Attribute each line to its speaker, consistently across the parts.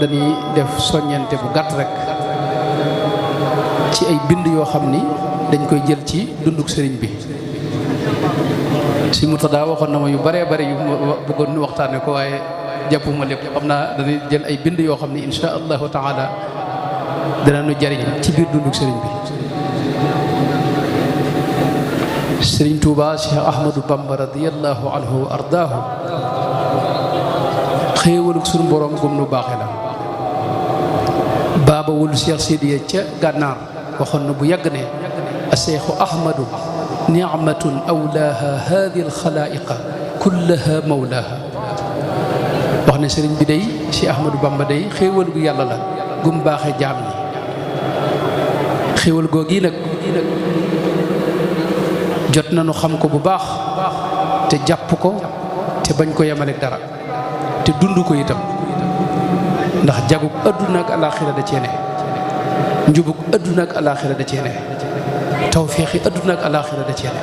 Speaker 1: dañuy def soññante bu gàtt rek ci ay bind yoo xam ni dañ koy jël ci dunduk sëriñ bi. si Murtada waxoon na ma yu baree bari yu ma bëggoon waxtaane ko waaye jàppuma lépp. xam naa dañuy jël ay bind yoo xam ni insha allahu taala dana nu jariñ ci biir dunduk sëriñ bi. Sëriñ Tuuba Cheikh Ahmadou Bamba radiyallahu anhu wa ardaahu xéewaluk sunu borom gum nu baaxe la. baaba wul Cheikh Sidiya ca gànnaar waxoon na bu yàgg ne aseexu ahmadu nicmatun awlaaha haadi alxalaa'iqa kullaha mawlaaha. wax ne sëriñ bi day Cheikh Ahmadou Bamba day xéewal gu yàlla la gum baaxe jaam ñi. xéewal googi nag jot nañu xam ko bu baax te jàpp ko te bañ ko yemaleek dara te dund ko itam, ndax jagug adduna ak alaaxira da cee ne, njubug adduna ak alaaxira da cee ne, tawféexi adduna ak alaaxira da cee ne.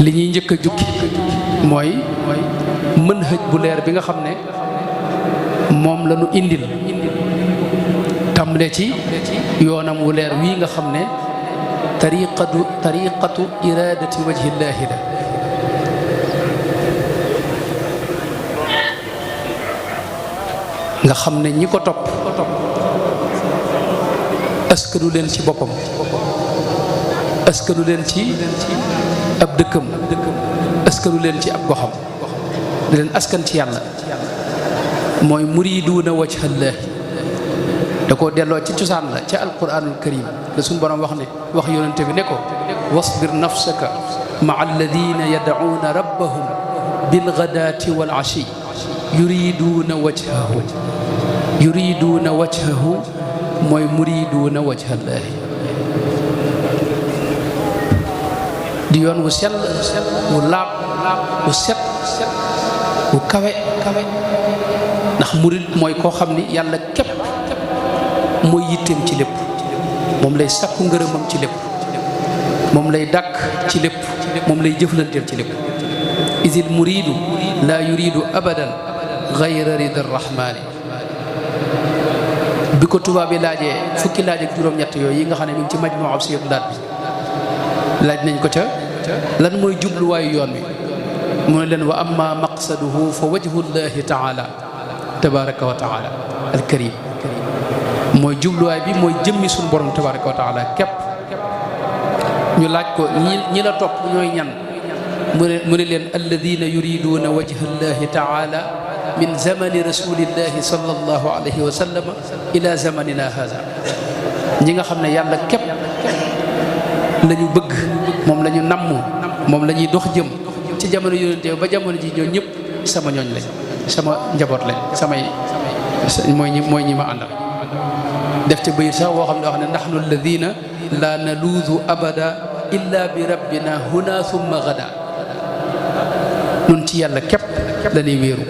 Speaker 1: li ñuy njëkk a jukki mooy manhaj bu leer bi nga xam ne moom la ñu indil tàmbale ci yoonam wu leer wii nga xam ne tariqatu iradati wajhillaahi la. nga xam ne ñi ko topp askanu leen ci boppam, askanu leen ci ab dëkkam, askanu leen ci ab goxam, di leen askan ci yàlla. mooy muriduuna wajhallaahi. da koo delloo ci cosaan la ca alquranul karim la suñu borom wax ne wax yonente bi ne ko wasbir nafsaka maa alladina yad'uuna rabbahum bilgadaati wal ashi yuriduuna wajhahu mooy muriduuna wajhallaahi. di yoon wu sell wu laab wu set wu kawe ndax murid mooy koo xam ni yàlla képp mooy yitteem ci lépp, moom lay sakku ngërëmam ci lépp, moom lay dàkk ci lépp, moom lay jëflanteel ci lépp. isil muridu laa yuridu abadan gayra rida rahmaani. bi ko tubaab bi laajee fukki laaj ak juróom-ñett yooyu yi nga xam ne mi ngi ci majmuu ab siyab laat bi laaj nañ ko ca lan mooy jubluwaayu yoon wi, mu ne leen wa amma maqsaduhu fa wajhullahi taala tabaraka wa taala alkarim. mooy jubluwaay bi mooy jëmmi suñu borom tabaraka wa taala képp. ñu laaj ko ñi la topp ñooy ñan, mu ne leen alladina yuriduuna wajhallahi taala min zamani rasulillahi sallallahu alayhi wa sallam ila zamanina hada. ñi nga xam ne yàlla képp la ñu bëgg, moom la ñu namm, moom la ñuy dox jëm ci jamono yonente ba jamono ji ñoo ñëpp sama ñooñ lañ, sama njaboot lañ, mooy ñi ma àndal. def ca bayit sax woo xam ne wax ne nahnu alladina la naluudu abada illa bi rabbina huna thumma gada. nun ci yàlla képp la ñuy wéeru.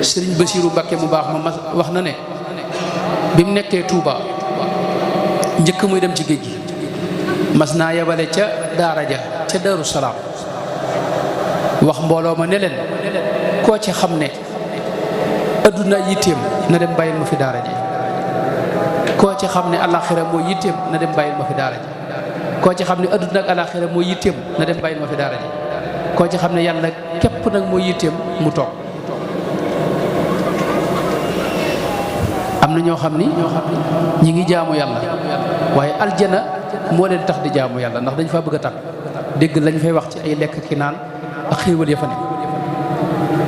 Speaker 1: sëriñ Basiiru Mbàkke mu baax ma wax na ne bi mu nekkee Tuuba njëkk muy dem ci géej gi mas naa yebale ca daara ja ca Daaru Salaam wax mbooloo ma ne leen koo ci xam ne adduna yitteem na dem bàyyil ma fi daara ji, koo ci xam ne alaxira mooy yitteem na dem bàyyil ma fi daara ji, koo ci xam ne adduna ak alaxira mooy yitteem na dem bàyyil ma fi daara ji, koo ci xam ne yàlla képp nag mooy yitteem mu toog. am na ñoo xam ni ñi ngi jaamu yàlla waaye aljana moo leen tax di jaamu yàlla ndax dañ faa bëgg a tax dégg lañ fay wax ci ay lekk ki naan ak xéewal ya fa ne.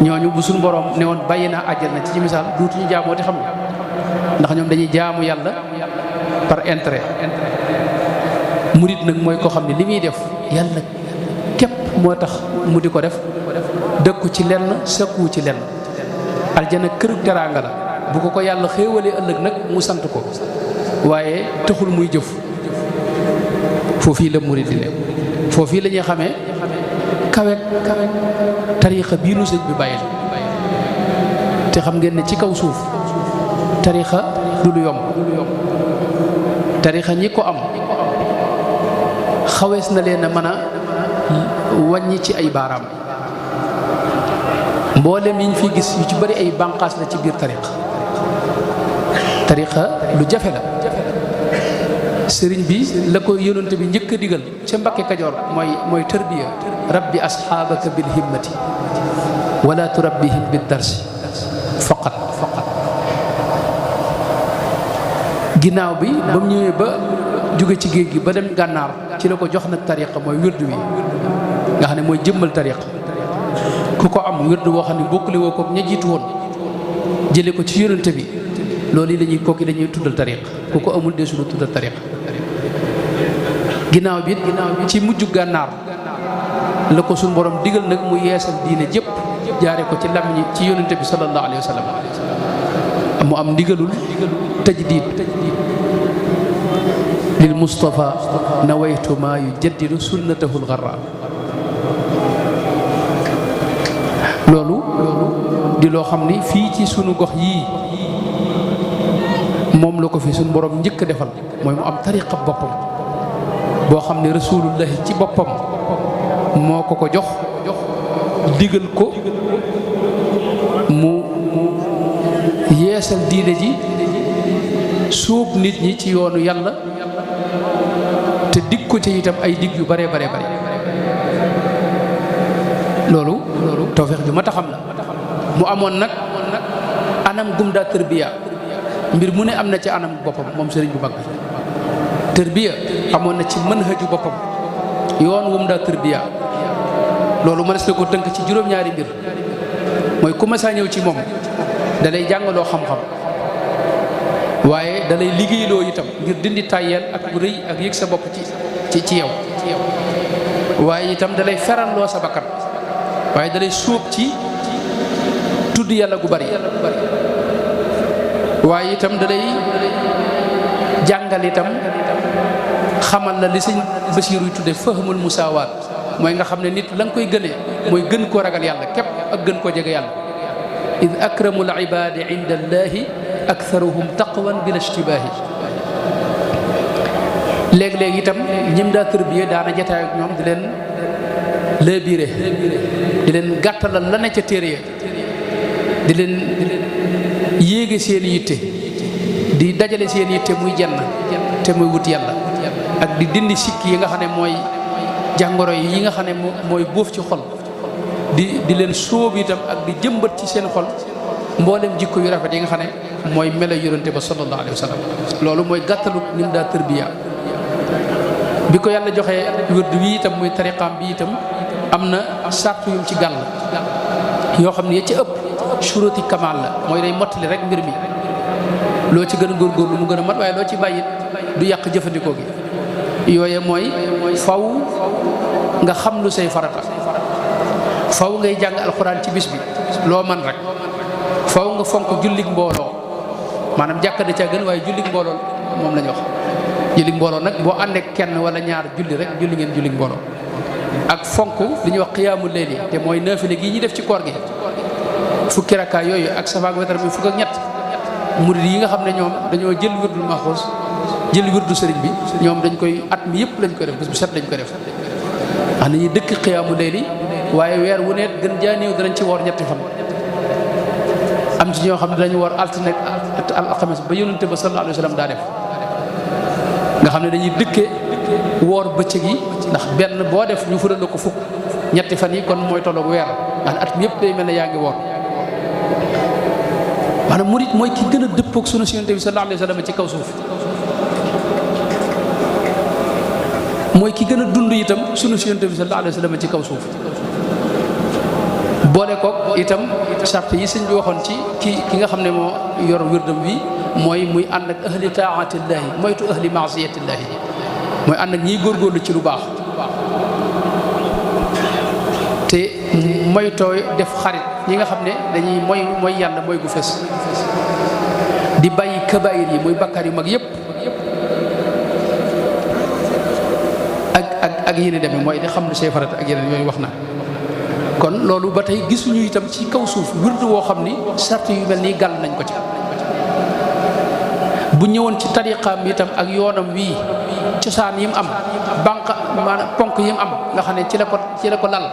Speaker 1: ñooñu bu suñu borom ne woon bàyyi naa àjjana ci misaal duutuñu jaamoo te xam nga, ndax ñoom dañuy jaamu yàlla par intérêt. murid nag mooy koo xam ne li muy def yàlla képp moo tax mu di ko def, dëkku ci lenn sëkkuwu ci lenn. aljana këru teraanga la, bu ko yàlla xéewalee ëllëg nag mu sant ko, waaye taxul muy jëf. foofii la murid di ne, foofii la ñuy xamee kawe tariixa bii nu sëñ bi bàyyil. te xam ngeen ne ci kaw suuf tariixa du lu yomb. tariixa ñi ko am xawees na leen a mën a wàññi ci ay baaraam. mboolem yi ñu fi gis yu ci bari ay bànqaas la ci biir tariqa lu jafe la. sëriñ bi la ko yonent bi njëkk a digal ca Mbakke Kajoor mooy tarbiya rabbi asxaabaka bil himmati wala turabbihim bid darsi faqat ginnaaw bi ba mu ñëwee ba jóge ci géej gi ba dem gànnaar ci la ko jox nag tariqa mooy wirdu wi nga xam ne mooy jëmmal tariqa ku ko am wirdu woo xam ne bokkule woo ko ña jiitu woon jële ko ci yonent bi loolu yi dañuy kooki dañuy tuddal tariqa ku ko amul deesu la tuddal tariqa ginnaaw bi ci mujj gànnaar la ko suñu borom digal nag mu yeesal diine jëpp jaare ko ci làmmiñ ci yonent bi sallallahu alayhi wa sallam mu am ndigalul tajdid lil Mustafa nawaytu ma yujaddidu sunnatahu lgarra loolu di loo xam ni fii ci sunu gox yii moom la ko fi suñu borom njëkk a defal mooy mu am tariqa boppam boo xam ne rasulullahi ci boppam moo ko jox digal ko mu yeesal diine ji suub nit ñi ci yoonu yàlla te dig ko ci itam ay dig yu bare bare bare loolu tawfeex ju ma taxam la mu amoon nag anam gum daa tërbiya mbir mu ne am na ci anam boppam moom sëriñ bu mag bi tërbiya amoon na ci manhaju boppam yoon wum daa tërbiya loolu mënees na ko tënk ci juróom-ñaari mbir mooy ku ma saa ñëw ci moom da lay jàngaloo xam-xam waaye da lay liggéeyloo itam ngir dindi tàyyeel ak bu rëy ak yëg sa bopp ci yow waaye itam da lay feralloo sa bakkan waaye da lay sóob ci tudd yàlla gu bari waaye itam da lay jàngal itam xamal la li sëñ Basiiru tudde fahmul musaawaat mooy nga xam ne nit la nga koy gënee mooy gën koo ragal yàlla képp ak gën koo jege yàlla id akramul ibaadi inda allahi aktharuhum taqwan bila ishtibaahi léeg-léeg itam ñim daa tërbiyee daana jataay ak ñoom di leen laabiire di leen gàttalal la ne ca téere ya di leen yéege seen yitte di dajale seen yitte muy jenn te muy wut yàlla ak di dindi sikk yi nga xam ne mooy jàngoro yi nga xam ne mooy bóof ci xol di leen sóob itam ak di jëmbat ci seen xol mboolem jikko yu rafet yi nga xam ne mooy melo yonente ba sallallahu alayhi wa sallam loolu mooy gàttalu ni mu daa tërbiya bi ko yàlla joxee wërdu wi itam muy tariqaam bi itam am na sàrt yum ci gàll yoo xam ne ya ci ëpp suruti kamal la mooy day mottali rek mbir mi loo ci gën a góorgóorlu mu gën a mat waaye loo ci bàyyit du yàq jëfandikoo gi yooye mooy faw nga xam lu say farata faw ngay jàng alxuraan ci bis bi loo man rek faw nga fonk jullig mbooloo maanaam jàkka da caa gën waaye jullig mbooloo moom la ñu wax jullig mbooloo nag boo àndee kenn wala ñaar julli rek julli ngeen jullig mbooloo ak fonk li ñuy wax xiyaamu layli te mooy naafile gi ñuy def ci koor gi fukki rakkaa yooyu ak safaak wetar mi fukk ak ñett murid yi nga xam ne ñoom dañoo jël wirdul maxuus jël wirdu sëriñ bi ñoom dañ koy at mi yëpp lañ koy def bés bu set lañ koy def wax nañuy dëkk xiyaamu layli waaye weer wu ne gën jaa néew danañ ci woor ñetti fan am ci ñoo xam ne dañu woor altine al alxames ba yonente ba sallallahu alayhi wa sallam daa def nga xam ne dañuy dëkke woor bëccëg yi ndax benn boo def ñu fural ko fukk ñetti fan yi kon mooy tolloog weer ndax at mi yëpp day mel ne yaa ngi woor maanaam murit mooy ki gën a dëppoog sunu yonente bi sallallahu alayhi wa sallam ci kaw suuf mooy ki gën a dund itam sunu yonente bi sallallahu alayhi wa sallam ci kaw suuf boole koog itam sart yi sëñ bi waxoon ci ki nga xam ne moo yor wirdam wi mooy muy ànd ak ahli taatillahi moytu ahli maasiyatillahi mooy ànd ak ñiy góorgóorlu ci lu baax te moytoo def xarit ñi nga xam ne dañuy mooy yàlla mooy gu fes di bàyyi kabaayir yi muy bakkaar yu mag yépp ak yéen demee mooy di xam lu say farata ak yeneen yooyu wax na kon loolu ba tey gisuñu itam ci kaw suuf wirdu woo xam ni sart yu mel nii gàll nañ ko ci bu ñëwoon ci tariqaam itam ak yoonam wii cosaan yi mu am banq maanaam ponk yi mu am nga xam ne ci la ko lal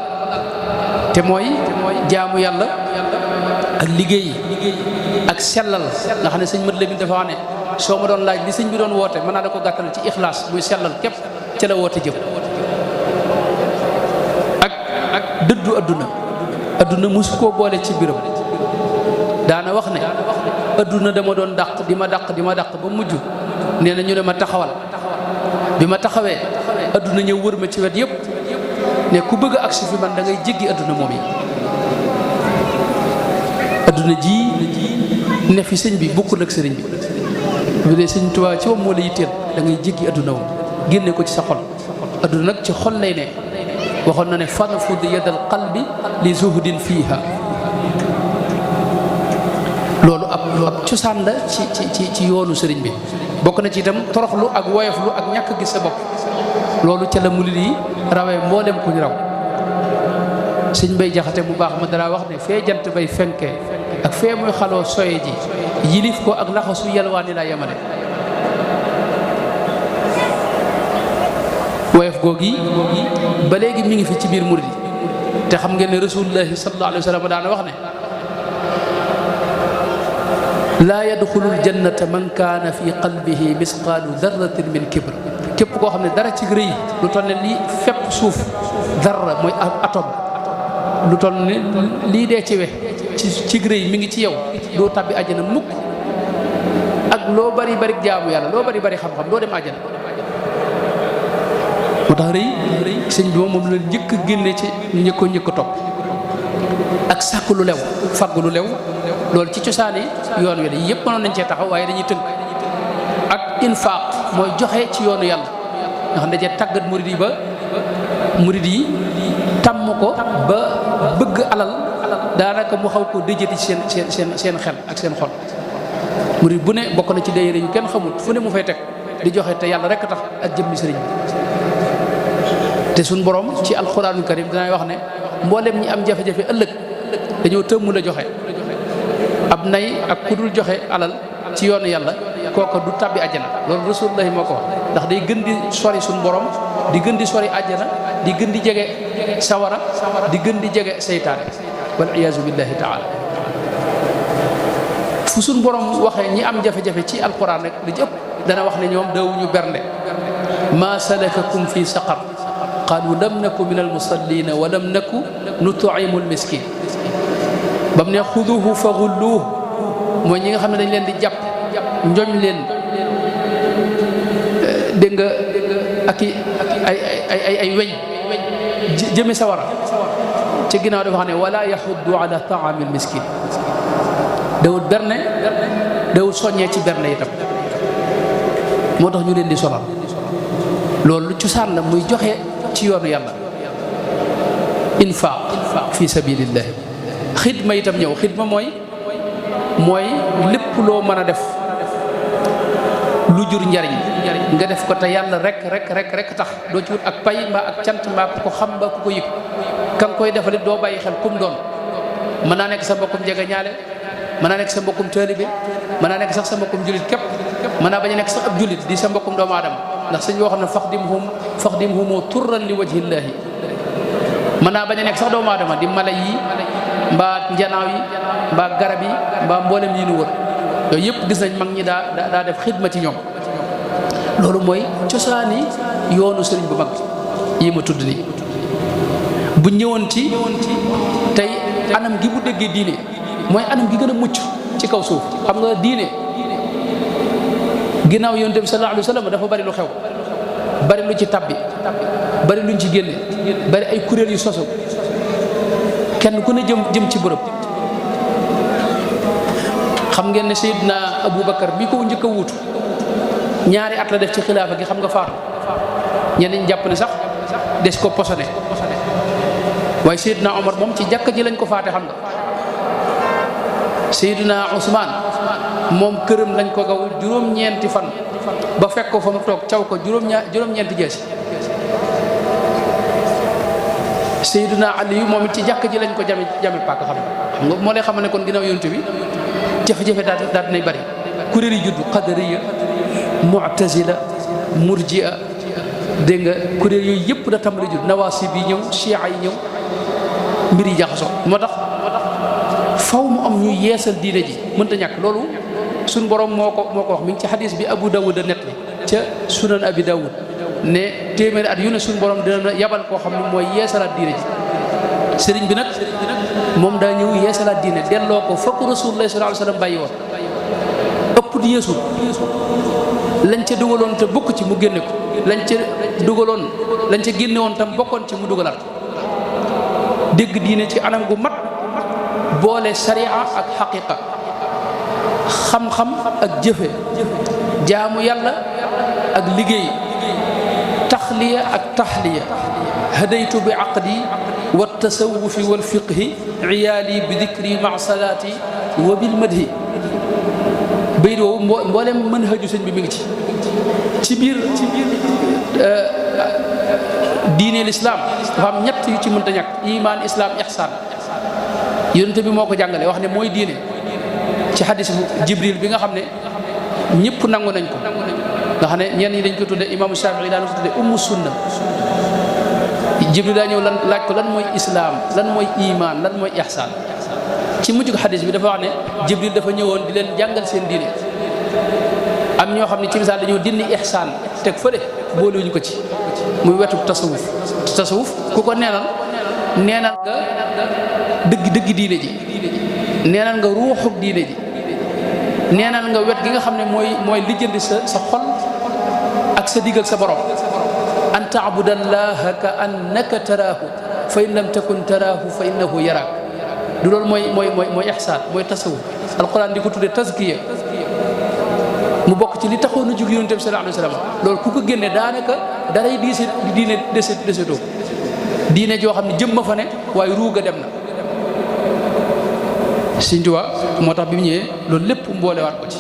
Speaker 1: te mooy jaamu yàlla ak liggéey ak sellal nga xam ne sëñ Mat Lamin dafa wax ne soo ma doon laaj li sëñ bi doon woote mën naa da ko gàttal ci ixlaas muy sellal képp ca la woote jëm ak dëddu adduna mosu koo boole ci biram daana wax ne adduna dama doon dàq di ma dàq ba mujj nee na ñu ne ma taxawal bi ma taxawee adduna ñëw wër ma ci wet yëpp ne ku bëgg a agsi fi man da ngay jéggi adduna moom yi adduna ji ne fi sëñ bi bokkul ak sëriñ bi bu dee sëñ Tuubaa ci moom moo la yitteel da ngay jéggi adduna moom génne ko ci sa xol adduna nag ci xol lay ne waxoon na ne fanfud yadal qalbi li zuhdin fiiha loolu ab cosaan la ci yoonu sëriñ bi bokk na ci itam toroxlu ak woyoflu ak ñàkk gis sa bopp loolu ca la murid yi rawee mboolem ku ñu raw sëñ Bay Jaxate mu baax ma dara wax ne fee jant bay fenkee ak fee muy xaloo soye ji yilif ko ak laxasu yalwaani laa yemale woyof googi ba léegi mi ngi fi ci biir murid yi te xam ngeen ne rasulullahi sallallahu alayhi wa sallam daana wax ne laa yadxulul jannata man kaana fi qalbihi misqaalu darratin min kibr képp koo xam ne dara ci rëy lu toll ne lii fépp suuf darra mooy atome lu toll ne lii dee ci we ci rëy mi ngi ci yow doo tabbi àjjana mukk ak loo bari bari jaamu yàlla loo bari bari xam-xam doo dem àjjana moo tax rëy sëñ bi moom la njëkk génne ci njëkk topp ak sàkk lu lew fagg lu lew loolu ci cosaani yoon wi la yëpp mënoon nañ cee taxaw waaye dañuy tënk ak infaq mooy joxe ci yoonu yàlla nga xam ne dajee tàggat murid yi ba murid yi tàmm ko ba bëgg alal daanaka mu xaw ko déjati seen xel ak seen xol murid bu ne bokk na ci daayira yu kenn xamut fu ne mu fay teg di joxe te yàlla rek tax ak jëmmi sëriñ bi te suñ borom ci alxuraanul karim dinay wax ne mboolem ñi am jafe-jafe ëllëg dañoo tëmmu la joxe ab nay ak ku dul joxe alal ci yoonu yàlla kooka du tabbi àjjana loolu rasulullahi moo ko wax ndax day gën di sori suñ borom di gën di sori àjjana di gën di jege sawara di gën di jege seytaane wal iyaazu billahi taala fu suñ borom waxee ñi am jafe-jafe ci alquran rek li ci ëpp dana wax ne ñoom daawuñu bernde ma salakakum fi saqar qaalu lam naku min almusallina wa lam naku nut'imu almiskin ba mu ne xuduhu fa xulluuh mooy ñi nga xam ne dañ leen di jàpp njoñ leen dégg nga ak ay weñ jëme sawara ci ginnaaw dafa xam ne wala yaxuddu ala taamil miskin dawut berne dawut soññee ci berne itam moo tax ñu leen di solal loolu cosaan la muy joxe ci yoonu yàlla infaq fi sabilillahi xidma itam ñëw xidma mooy lépp loo mën a def lu jur njariñ nga def ko te yàlla rek tax doo ci wut ak pay mbaa ak cant mbaa ku ko xam mbaa ku ko yëg ka nga koy defalit doo bàyyi xel kum doon mën naa nekk sa mbokkum jege ñaale mën naa nekk sa mbokkum taalibe mën naa nekk sax sa mbokkum julit képp mën naa bañ a nekk sax ab julit di sa mbokkum doomu aadama ndax sëñ boo xam ne faxdimhumu turran li wajhillaahi mën naa bañ a nekk sax doomu aadama di mala yi mbaa njanaaw yi mbaa garab yi mbaa mboolem yi nu wër yooyu yëpp gis nañ mag ñi daa def xidma ci ñoom loolu mooy cosaani yoonu sëriñ bu mag yi ma tudd nii bu ñëwoon ci tey anam gi bu déggee diine mooy anam gi gën a mucc ci kaw suuf xam nga diine ginnaaw yonent bi sallallahu alayhi wa sallam dafa bari lu xew bari lu ci tabbi bari luñ ci génne bari ay kuréel yu sosu kenn ku ne jëm ci bërëb xam ngeen ne Seydina Aboubacar bi ko njëkk a wuutu ñaari at la def ci xilaafa gi xam nga faatu ñeneen jàpp ne sax des ko posone waaye Seydina Omar moom ci jàkka ji lañ ko faate xam nga Seydina Ousmane moom këram lañ ko gaw juróom-ñeenti fan ba fekk ko fa mu toog caw ko juróom-ñeenti jeesi Seydina Ali moom it ci jàkk ji lañ ko jame pàkk xam nga moo lay xamal ne kon ginnaaw yonent bi jafe-jafe daal dinay bari kuréel yi juddu qadariya mu'tazila murji'a dégg nga kuréel yooyu yëpp da tàmbali judd nawaasib yi ñëw chia yi ñëw mbir yi jaxasoo. moo tax faw mu am ñuy yeesal diine ji mënta ñàkk. loolu suñ borom moo ko wax mi ngi ci xadis bi Abu Dawud a net li ca sunan Abi Dawud ne téeméeri at yu ne suñ borom dina yabal koo xam ne mooy yeesalaat diine ji. sëriñ bi nag moom daa ñëw yeesalaat diine delloo ko fokk Rasulullah sallallahu alayhi wasallam bàyyi woon ëpp di yeesul lañ ca dugaloon te bokk ci mu génne ko lañ ca génne woon tam bokkoon ci mu dugalaat dégg diine ci anam gu mat boole sharia ak xaqiqa xam-xam ak jëfe jaamu yàlla ak liggéey taxliya ak taxliya hadaytu bi aqdi wa tasawufi wal fiqhi iyaali bi dikri ma salaati wa bil madhi bayit woowu mboolem mën haju sëñ bi mi ngi ci biir diine lislaam dafa am ñett yu ci mënta ñàkk iman islam ihsan yonent bi moo ko jàngale wax ne mooy diine ci xadis bu jibril bi nga xam ne ñëpp nangu nañ ko nga xam ne ñenn ñi dañ ko tudde imaamu Shafii daan ko tudde ummu sunna jibril daa ñëw laaj ko lan mooy islaam lan mooy iman lan mooy ihsan ci mujj xadis bi dafa wax ne jibril dafa ñëwoon di leen jàngal seen diine am ñoo xam ne ci misaal dañoo dindi ihsan teg fële boolewuñu ko ci muy wetu tasawuf ku ko neenal nga dëgg diine ji neenal nga ruuxuk diine ji neenal nga wet gi nga xam ne mooy lijjanti sa xol ak sa digg ak sa borom an taabudallaha ka annaka taraahu fa in lam takun taraahu fa innahu yaraak du loolu mooy ihsaan mooy tasawuf alquran di ko tuddee tazkiya mu bokk ci li taxoon a jóg yonent bi sallallahu alayhi wa sallam loolu ku ko génne daanaka daray diine desetoo diine joo xam ne jëm ma fa ne waaye ruuga dem na. Sëñ Tuubaa moo tax bi mu ñëwee loolu lépp mboolewaat ko ci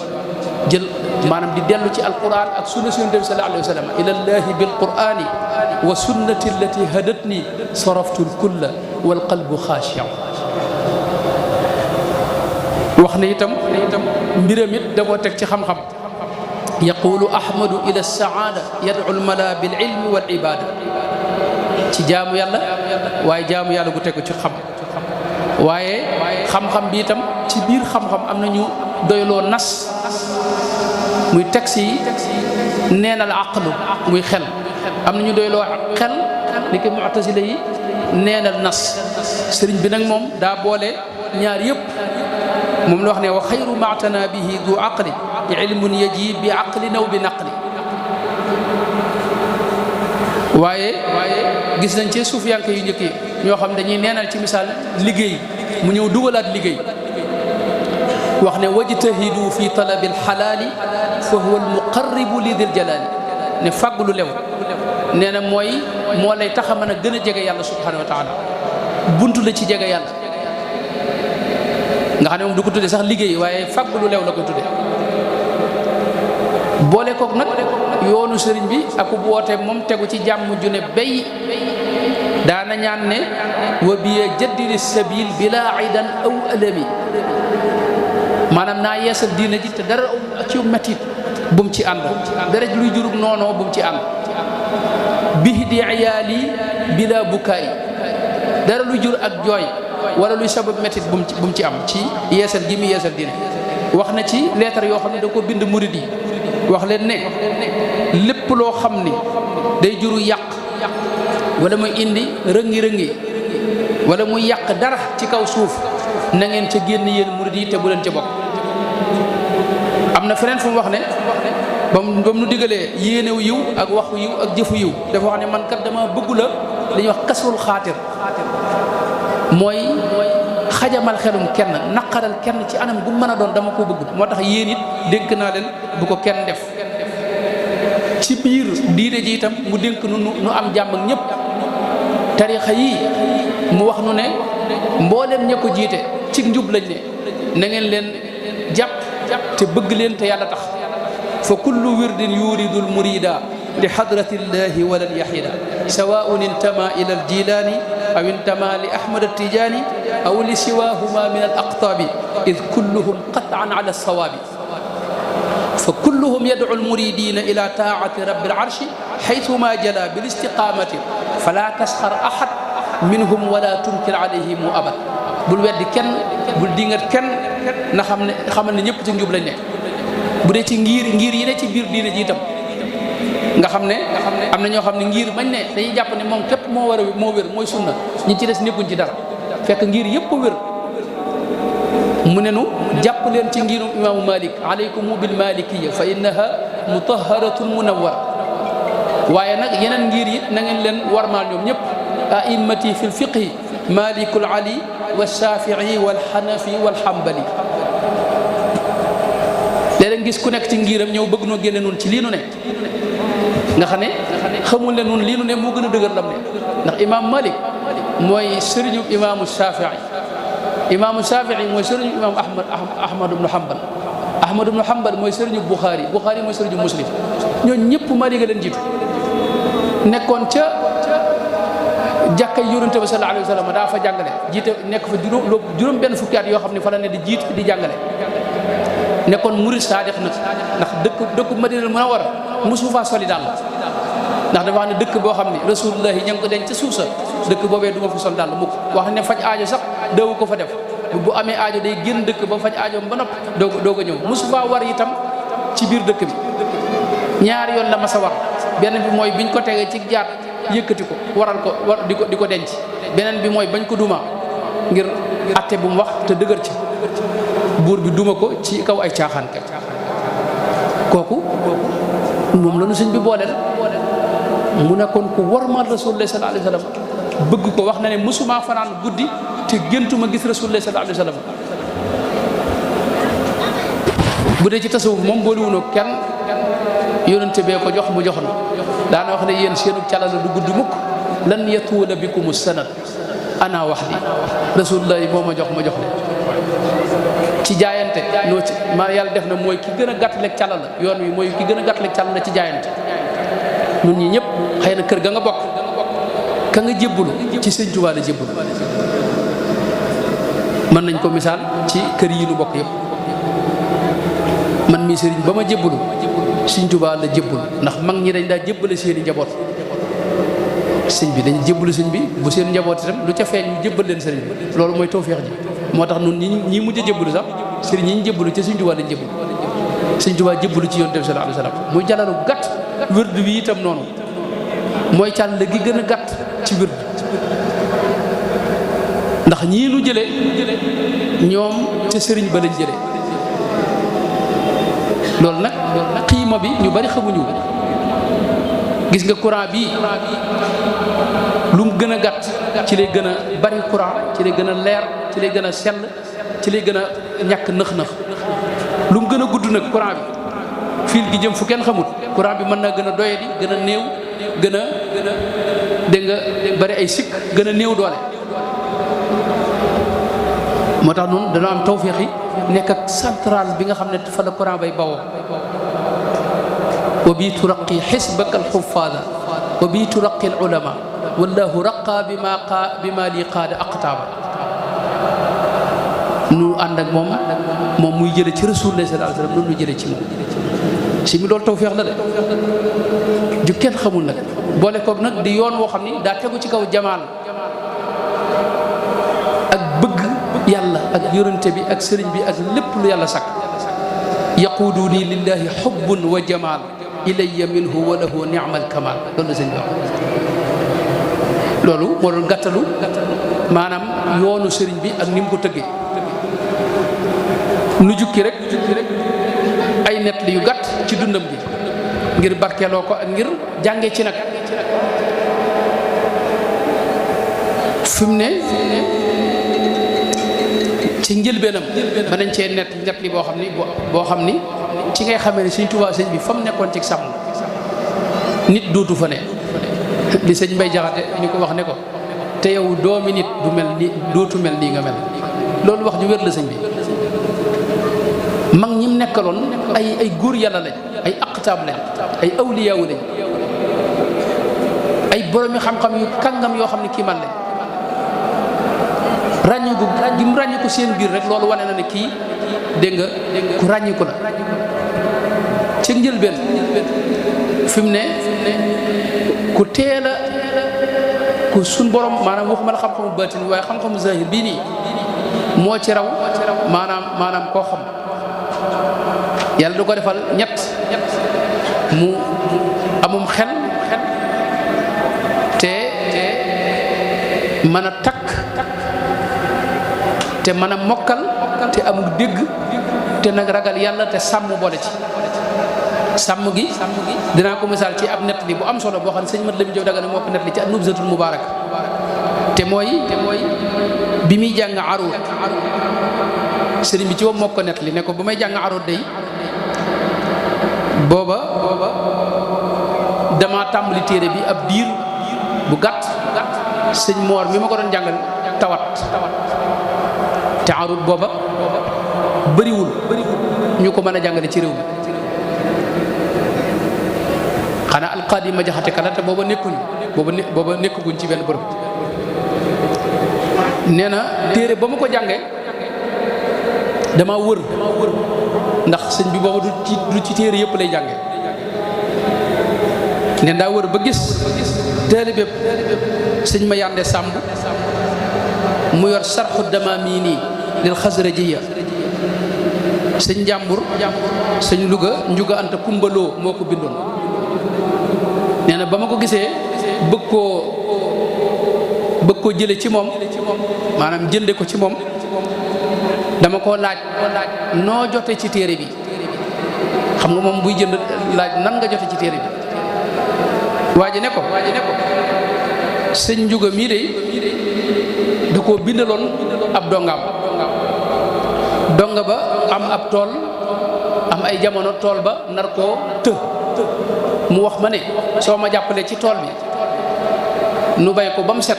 Speaker 1: jël maanaam di dellu ci alquran ak sunna yonent bi sallallahu alayhi wa sallam ilallahi bil qurani wa sunnati allati hadatni saraftu lkulla wal qalbu xaashi'un wax ne itam mbiram it da koo teg ci xam-xam yaqulu ahmadu ila saada yad'u almala bil ilmi wal ibada ci jaamu yàlla waaye jaamu yàlla gu teg ci xam waaye xam-xam bi itam ci biir xam-xam am nañu doyloo nas muy texte yi neenal aqlu muy xel am nañu doyloo xel ni ki mu'tazila yi neenal nas sëriñ bi nag moom daa boole ñaar yëpp moom la wax ne wa xayru maatana bihi du aqli ilmun yaji bi aqli naw bi naqli waaye gis nañ ci suufiyanke yu njëkk yi ñoo xam dañuy neenal ci misaal liggéey mu ñëw dugalaat liggéey wax ne wajtahidu fi talabi alxalaali fa huwa almuqarribu li dil jalaali ne fàgg lu lew nee na moo lay tax a mën a gën a jege yàlla subhanahu wa taala buntu la ci jege yàlla nga xam ne moom du ko tuddee sax liggéey waaye fàgg lu lew la ko tuddee boole kook nag yoonu sëriñ bi ak bu wootee moom tegu ci jàmm ju ne bay daana ñaan ne wa biya jaddidi sabil bila aidan aw alami maanaam naa yeesal diina ji te dara ci metit bu mu ci ànd dara luy jurug noonoo bu mu ci ànd bihi di iyaali bila bukaay dara luy jur ak jooy wala luy sabab metit bu mu ci am ci yeesal gi mu yeesal diina wax na ci lettre yoo xam ne da ko bind murid yi wax leen ne lépp loo xam ni day juru yàq wala muy indi rëngi-rëngi wala muy yàq dara ci kaw suuf na ngeen ca génn yéen murid yi te bu leen ca bokk am na feneen fu mu wax ne ba mu nu digalee yéenew yiw ak waxu yiw ak jëfu yiw dafa wax ne man kat dama bëggu la li ñuy wax kasrul xaatir mooy xajamal xelum kenn naqaral kenn ci anam gu mën a doon dama ko bëgg moo tax yéen it dénk naa leen bu ko kenn def ci biir diine ji itam mu dénk nu am jàmm ak ñëpp tarixa yii mu wax nu ne mbooleem ña ko jiite ci njub lañ ne na ngeen leen jàpp te bëgg leen te yàlla tax fa kullu wirdin yuridul murida li hadratillahi walan yahida sawaun intama ila aljilani aw intama li ahmad attijani aw li siwahuma min al aqtabi id kulluhum qatan ala alsawabi fa kulluhum yad'u almuridina ila taati rabbi alarshi haythuma jala bil istiqamati fala tasxar ahad minhum wala tunkir alayhim abad bul weddi kenn bul dingat kenn na xamal ne ñëpp ci njub lañ nekk bu dee ci ngir yi ne ci biir diine ji itam nga xam ne am na ñoo xam ne ngir bañ ne dañuy jàpp ne moom képp moo wér mooy sunna ñi ci des nekkuñ ci dara fekk ngir yëpp wér mu ne nu jàpp leen ci ngirum imaamu Malik alaykum bil malikiya fa innaha mutahharatun munawwara waaye nag yeneen ngir yi na ngeen leen warmaal ñoom ñëpp a'immati fil fiqhi malikul ali wa shafii wal hanafi wal hanbali léeg-léeg gis ku nekk ci ngiram ñëw bëgg noo génne nun ci lii nu ne nga xam ne xamul ne nun lii nu ne moo gën a dëgër lam ne ndax imam Malik mooy sëriñu imaamu Shafii mooy sëriñu imam Ahmad ibnu Hanbal mooy sëriñu Bukhari mooy sëriñu Muslim ñooñu ñëpp Malik a leen jiitu nekkoon ca jàkkay yonente ba sallallahu alayhi wa sallam daa fa jàngale jiite nekk fa juróom benn fukki at yoo xam ne fa la ne di jiit di jàngale nekkoon murid saadix nag ndax dëkku Madina Munawwara mosu faa soli daal ndax dafa wax ne dëkk boo xam ne rasulullah yi ña ngi ko denc ca suuf sa dëkk boobee du ma fa sol daal mukk wax ne faj aajo sax daawu ko fa def bu amee aajo day génn dëkk ba faj aajo ba nopp doo ko ñëw mosu faa war itam ci biir dëkk bi ñaari yoon la ma sa war benn bi mooy biñ ko tegee ci jaat yëkkati ko waral ko di ko denc beneen bi mooy bañ ko duma ngir atte bu mu wax te dëgër ci buur bi duma ko ci kaw ay caaxaan kat kooku moom la nu sëñ bi booleel mu nekkoon ku wormaal rasulullah sallallahu alayhi wa sallam bëgg ko wax na ne mësuma fanaan guddi te géntuma gis rasulullah sallallahu alayhi wa sallam bu dee ci tasawuf moom booliwunoo kenn yonente bee ko jox mu jox na daana wax ne yéen seenu calala du gudd mukk lan yatuula bikum sanad ana wax di rasulullah moo ma jox ne ci jaayante noo ci ma yàlla def na mooy ki gën a gàttaleeg calala yoon wi mooy ki gën a gàttaleeg calala ci jaayante ñun ñi ñëpp xëy na kër ga nga bokk ka nga jébbulu ci sëñ Tuubaa la jébbulu mën nañ ko misaal ci kër yi nu bokk yëpp man mii sëriñ ba ma jébbulu sëñ Tuubaa la jébbulu ndax mag ñi dañ daa jébbale seeni njaboot sëñ bi dañ jébbulu sëñ bi bu seen njaboot itam lu ca feeñ ñu jébbal leen sëriñ bi loolu mooy tawfeex ji moo tax nun ñi mujj a jébbulu sax sëriñ ñi ñu jébbulu ca sëñ Tuubaa lañ jébbulu sëñ Tuubaa jébbulu ci Yonent bi sallallahu alayhi wa sallam muy jalalu gàtt wird bi itam noonu mooy càll gi gën a gàtt ci wird ndax ñii nu jële ñoom ca sëriñ ba lañ jële loolu nag xiima bi ñu bari xamuñu gis nga courant bi lu mu gën a gàtt ci lay gën a bari courant ci lay gën a leer ci lay gën a sell ci lay gën a ñàkk nëx-nëx lu mu gën a gudd nag courant bi fiil gi jëm fu kenn xamul courant bi mën naa gën a doyadi gën a néew gën a dégg nga bari ay sikk gën a néew doole moo tax noonu dana am tawféex yi nekk ak centrale bi nga xam ne fa la courant bay bawoo wa bi turaqi xisbaka alxufaada wa bi turaqi alulama wallahu raqa bima li qaada aqtaaba nu ànd ak moom muy jële ci rasulullah sallallahu alayhi wa sallam noonu nu jële ci moom si mi loolu tawféex la de ju kenn xamul nag boole koog nag di yoon woo xam ni daa tegu ci kaw jamaal ak bëgg yàlla ak yonente bi ak sëriñ bi ak lépp lu yàlla sakk yaquudu nii lillahi xubbun wa jamaal ilayya minhu wa lahu ni'mal kamal loolu la sëñ bi wax loolu moo doon gàttalu maanaam yoonu sëriñ bi ak ni mu ko tëggee nu jukki rek ay nett li yu gàtt ci dundam bi ngir barkeeloo ko ak ngir jànge ci nag fi mu ne ci njëlbeenam ba nañ cee nett li boo xam ni ci ngay xamee ne Sëñ Tuubaa sëñ bi fa mu nekkoon ci sàmm nit dootu fa ne li sëñ Mbay Jaxate ñu ko wax ne ko te yow doomi nit du mel ni dootu mel nii nga mel loolu wax ju wér la sëñ bi mag ñim nekkaloon ay góor yàlla lañ ay aqtaab lañ ay awliyaawu lañ ay boromi xam-xam yu kàngam yoo xam ne kii man lañ ràññiku gi mu ràññiku seen biir rek loolu wane na ne kii dégg nga ku ràññiku la ci njëlbeen fi mu ne ku teel a ku suñ borom maanaam waxuma la xam-xamu baatin waaye xam-xamu zahir bii nii moo ci raw maanaam koo xam yàlla du ko defal ñett mu amum xel te mën a takk te mën a mokkal te amul dégg te nag ragal yàlla te sàmm boole ci sàmm gi dinaa ko misaal ci ab nett li bu am solo boo xam ne sëñ Mat Lamin Jóob Dagana moo ko nett li ci an-Nubzatul Mubaaraka te mooy bi muy jàng Aruud sëriñ bi ci wam moo ko nett li ne ko bu may jàng Aruud day booba dama tàmbali téere bi ab diir bu gàtt sëñ Moor mi ma ko doon jàngal tawat te Aruud booba bëriwul ñu ko mën a jàngale ci réew mi xanaa alqaadi ma jaxate kala te booba nekkuguñ ci benn bërëb nee na téere ba ma ko jàngee dama wër ndax sëñ bi booba du ci téere yëpp lay jànge neen daa wër ba gis téere bépp sëñ ma yànde sàmb mu yor sarxu damaamini lil xasrajiya sëñ njàmbur sëñ Louga njuga anta kumbaloo moo ko bindoon nee na ba ma ko gisee bëgg koo jële ci moom maanaam jënde ko ci moom dama koo laaj noo jote ci téere bi xam nga moom buy jënd laaj nan nga jote ci téere bi waa ji ne ko sëñ njuga mii de da koo bindaloon ab donga ba am ab tool am ay jamono tool ba nar koo mu wax ma ne soo ma jàppalee ci tool bi nu bay ko ba mu set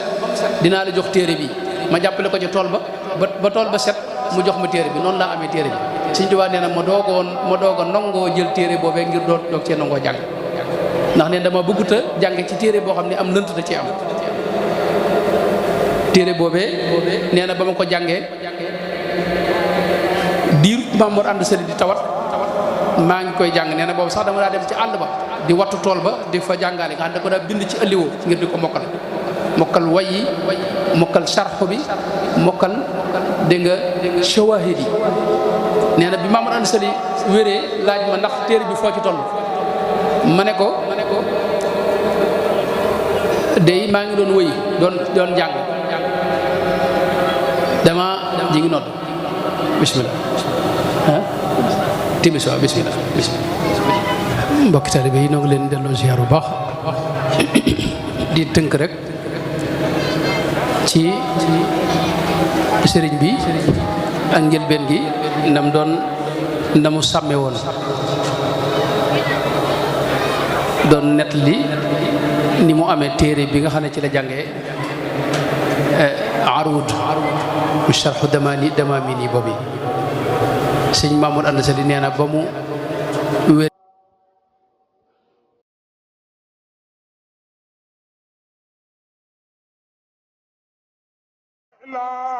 Speaker 1: dinaa la jox téere bi ma jàppale ko ci tool ba tool ba set mu jox ma téere bi noonu laa amee téere bi Sëñ Tuubaa nee na ma doog a nangoo jël téere boobee ngir doog cee nangoo jàng ndax ne dama bëggut a jàng ci téere boo xam ne am lënt da ci am téere boobee nee na ba ma ko jàngee diir Maam Mor Anta Sali di tawat maa ngi koy jàng nee na boobu sax dama daa dem ci àll ba di wattu tool ba di fa jàngaale nga xam ne da ko daa bind ci ëlliwoo ngir di ko mokkal way yi mokkal sarxu bi mokkal dégg nga shawahid yi nee na bi Maam Mor Anta Sali wéree laaj ma ndax téere bi foo ci toll ma ne ko day maa ngi doon wëy doon jàng dama ji ngi nodd bismillah timis waaw bismillah mbokki taalibe yi noo ngi leen delloo ziar bu baax di tënk rek ci sëriñ bi ak njëlbeen gi na mu sàmme woon doon net li ni mu amee téere bi nga xam ne ci la jàngee Aruud mu sharxu damaamini boobu sëñ Mamour Anta Sali nee na ba mu wér
Speaker 2: la